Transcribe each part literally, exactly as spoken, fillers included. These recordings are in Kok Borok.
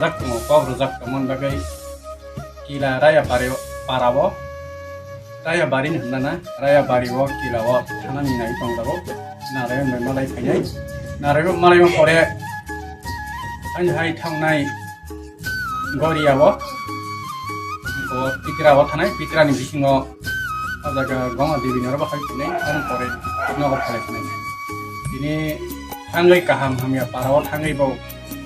Rwjak tongo, kok rwjak tongmani bagwi kila Rayabari parao, Rayabari ni hwnna na, Rayabari o kila o thana ni nai tongjago, Narayan bai malai phainai, Narayan bai malai pore ani hai thangnai Goria o, o Pitra o thanai, Pitra ni bisingo o jaga Goma Devi ni oro bo hai phainai, ani pore nogo phalai phainai. Tini thangwi kaham hamya parao thangwi bo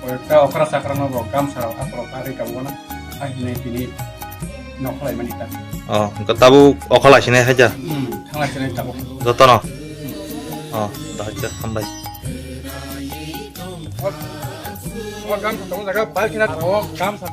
Koyekta okra chakra no bo gamsa rok aphuru karwi tabuk no, hai hinwi tini nokholai mani ta. Oh, hwnkhe tabuk okholai sinai haja? Hmm, thanglai sinai tabuk. Jotono? Oh, dahai hambai. O, o gamsa tongo jaga bai khina tongo, gamsa.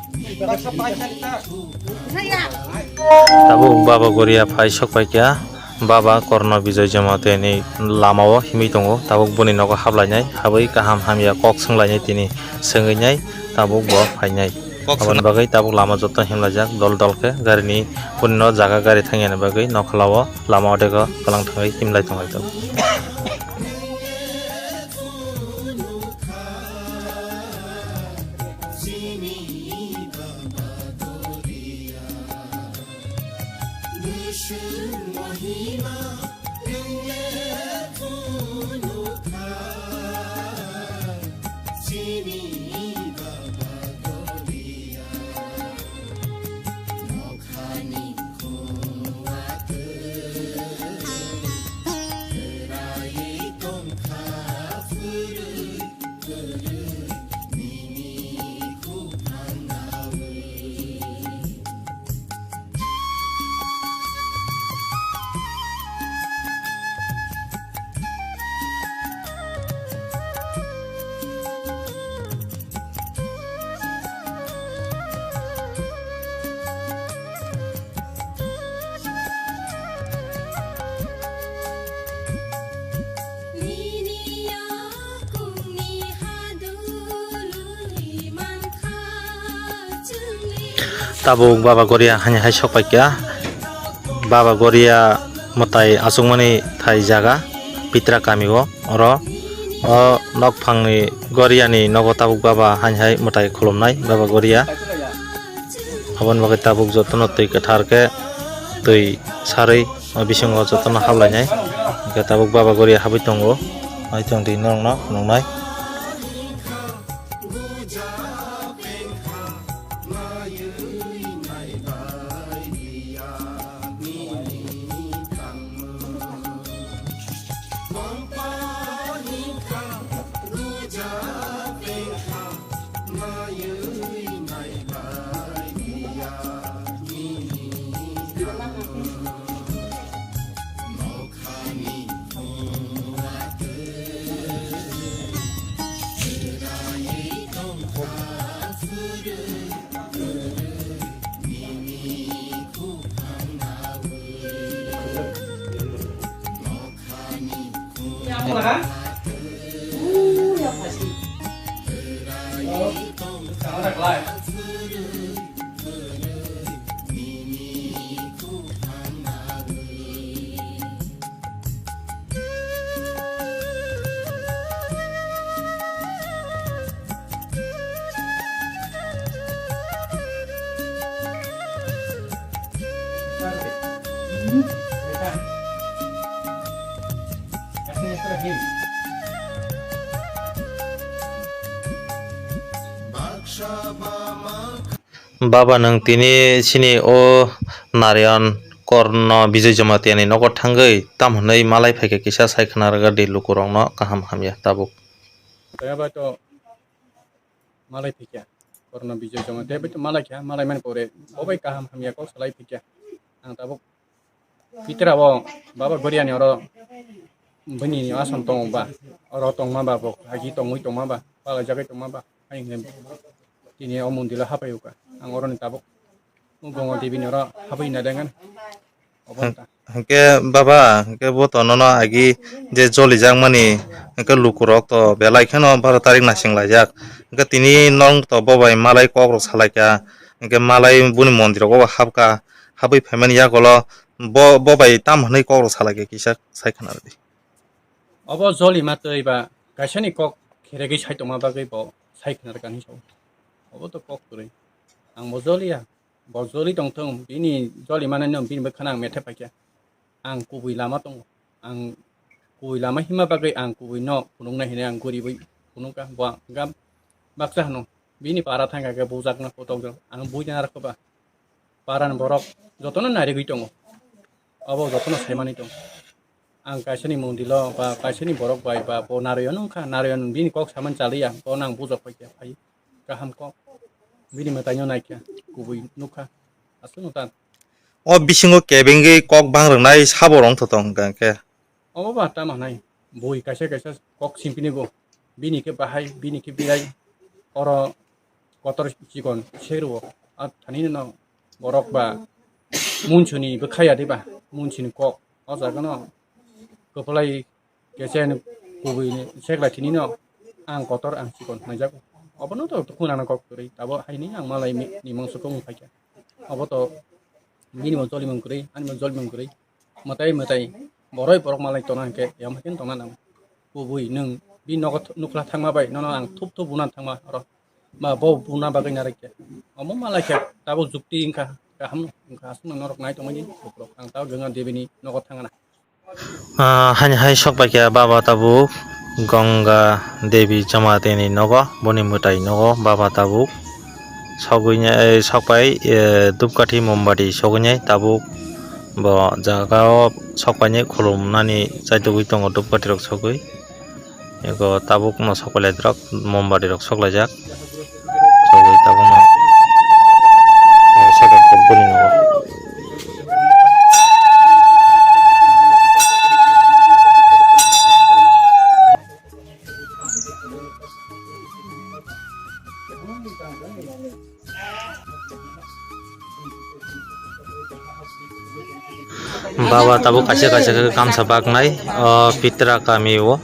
Tabuk Baba Goria phai sok pai kha. Baba Korno Bijoy Jamatia ni lama o himwi tongo, tabuk boni nogo hablainai, habwi kaham hamya kok swnglainai tini swngwi nai, tabuk bo phainai. Aboni bagwi tabuk lama joto himlaijak dol dol khe, gari ni boni no jaga gari thangya ni bagwi nokhola o lama o dego kwlang thangwi himlai tonglai tongo. Tabuk Baba Goria hani hai sok pai kha. Baba Goria mwtai achukmani thai jaga Pitra kami o, oro o nok phangni Goria ni nogo tabuk Baba hani hai mwtai khulumnai Baba Goria. Aboni bagwi tabuk jotono twi kwthar khe twi sarwi o bisingo jotono hablainai. Hwnkhe tabuk Baba Goria habwi tongo, hai tongtwi norokno phunuknai. Baba, nwng tini chini o Narayan Korno Bijoy Jamatia ni nogo thangwi tam hwnwi malai phaikha kisa sai khna rwgadi lukurokno kaham hamya tabuk. Tei bai to malai phikya Korno Bijoy Jamatia bai to malai kha, malai mani pore bo bai kaham hamya kok salai phikya. Ang tabuk Pitra o Baba Goria ni oro bini ni asam tongo ba, oro tongma ba bo agi tongwi tongma ba, pala jagwi tongma ba, hai hwnwi tini o mondilo hapai uka. Ang oro ni tabuk Gongo Devi ni oro hapai na dengan. Obo ta. Hwnkhe baba, hwnkhe bo to nono agi je jolijakmani hwnkhe lukurok to belai kheno baro tarik nasing laijak. Hwnkhe tini nong to bo bai malai kok rok salaikha. Hwnkhe malai boni mondir rogo bo hapkha. Habwi phaimani yagulo bo, bo bai tam hwnwi kok rok salaikha kisa sai khna rwdi. Obo jolima twi ba kaisani kok kheregwi sai tongma bagwi bo sai khna rwkha hinwi sao. Obo to kok kwrwi. Ang bo joliya. Bo joli tongthung, bini joli manwi no bini bwkhano ang methe paikha. Ang kubui lama tongo. Ang kubui lama hima bagwi ang kubui no phunuknai hinwi ang guribwi phunukha. Bo ang hwnkha baksa hwno. Bini para thangkha khe bujakno kotok jok. Ang buina narwkha ba. Parani borok jotono narigwi tongo. Obo jotono saimani tongo. Ang kaisani mondilo ba kaisani borok bai ba bo Narayan wngkha, Narayan bini kok samani chaliya, bono ang bujok paikha, phai kaham kok. Bini mwtaino naikha, kubui nukha, aswk nwng ta. O bisingo kebengwi kok bang rwnai sabo rwng tong hwnkha khe. Obo ba tamo hwnai, bui kaisa kaisa kok simpini go, bini khe bahai, bini khe birai, oro kotor chikon serwo, a thanino borok ba munsuni bwkhaya diba, munsuni kok, o jagano kwplai kesen kubui seklai thinino ang kotor ang chikon hwnjago. Obono to khunano kok kwrwi, tabo haini ang malai ni mangso kok wng phaikha. Obo to bini bo jolimung kwrwi, ani bo jolimung kwrwi. Mwtai mwtai boroi borok malai tona hwnkhe yam haikhe tongna nango. Kubui nwng bini nogo th-, nukhla thangma bai nono ang thup thup bunan thangma oro. Ba bo buna bagwi narwk khe. Omo malai khe tabuk jukti wngkha, kaham wngkha, aswk norok nai tongmani bukrok. Ang tabuk Ganga Devi ni nogo thangna. Ah, hani hai sok pai khe baba tabuk Ganga Devi Jamatini nogo, boni mwtai nogo baba tabuk sogwi nai, eh, sok pai, eh, dupkathi mombati sogwi nai tabuk bo jaga o sok pai nai khulum nani chaitugwi tongo dupkathi rok sogwi. Ego tabuk no sok pai lai rok, mombati rok sok lai jak. Sogwi tabuk no, eh, saka khe boni nogo. Baba tabuk kaisa kaisa khe gamsa baknai, o Pitra kami o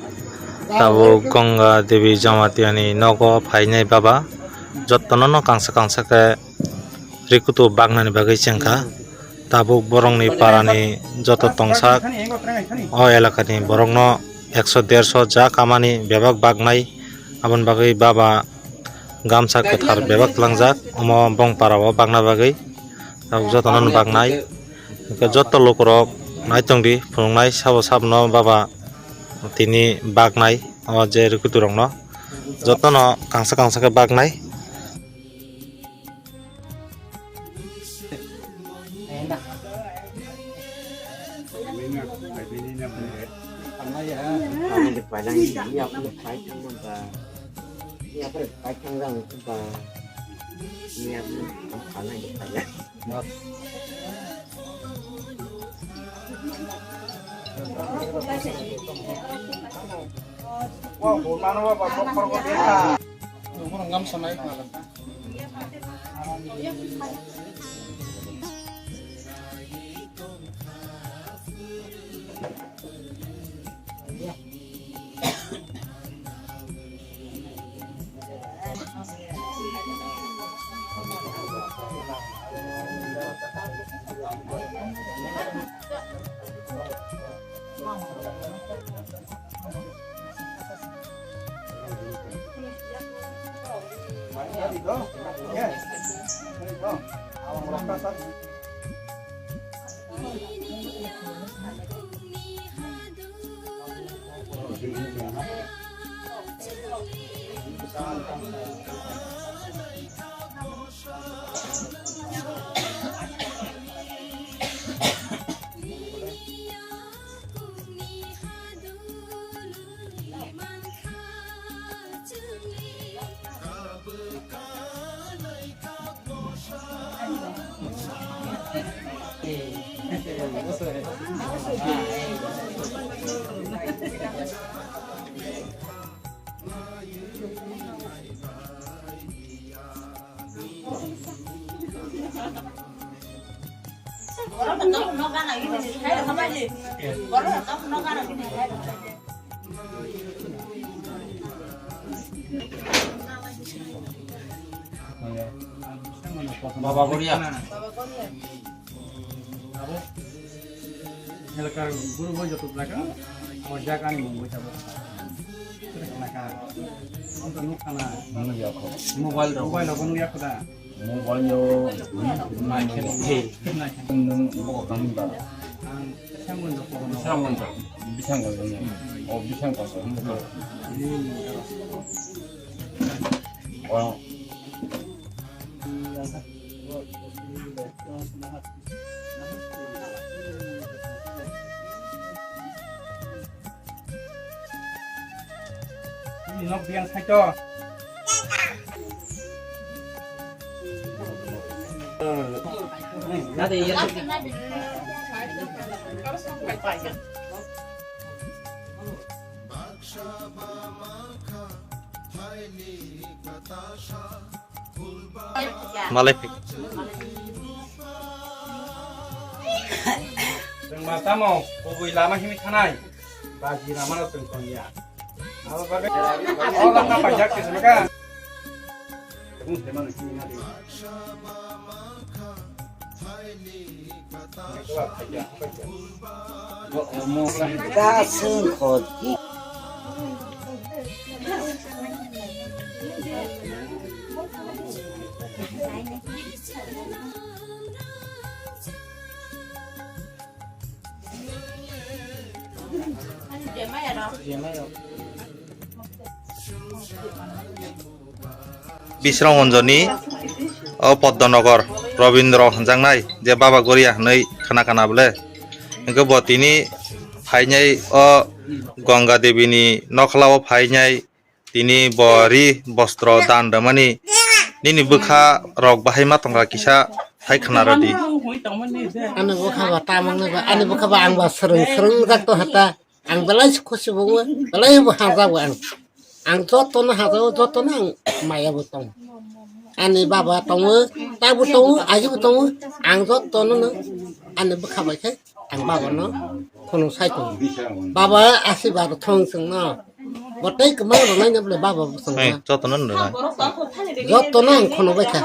tabuk Ganga Devi Jamatia ni nogo phainai baba, jotono no kangsa kangsa khe rikutu baknani bagwi chengkha. Tabuk borokni parani joto tongsak o elakani borokno ekso derso ja kamani bebak baknai, aboni bagwi baba gamsa kwthar bebak tlangjak, omo bongpara o bakna bagwi tabuk jotono baknai. Hwnkhe joto lukurok naitongdi, phunuknai sabo sabono baba tini baknai o je rikuturokno jotono kangsa kangsa khe baknai. Baba Goria. Abo elakar guru bo joto jaga, o jaga ni mung bo jabo. Nukya kho. Mobile rok. Mobile rok nukya kho da? Mobile yo. Nai khe nukya. Nai khe. Nung bo kang da. Ang bisang gonjo. Bisang gonjo. Bisang gonjo. Oh, bisang gonjo. Hmm. Oh. Nok biang saito. Malai phik. Chwng ma tamo kubui lama himwi thanai. Baji lama no chwng tongya. Abo bagwi o lama paijak se ka. Bisrang Honjoni o Poddonogar Robindro hwnjaknai je Baba Goria hwnwi khna khna bwle. Hwnkhe bo tini phainai o Ganga Debini nokhlao phainai tini bo ri bostro dan rwmani nini bwkha rok bahai ma tongkha kisa hai khna rwdi. Ani bwkha ba tamang nai ba, ani bwkha ba ang ba swrwng swrwng jak to hata. Ang belai se khusi bo wngo, belai bo hamjak bo ang. Ang jotono hamjak o, jotono ang maya bo tongo. Ani baba tongo, ta bo tongo, aji bo tongo. Ang jotono no ani bwkha bai khe ang baba no khunu sai tongo. Baba asirwad thong chwng no. Bo tei kwmang rwnai no bole baba bo chwng no. Jotono no rwnai. Jotono ang khunu bai kha.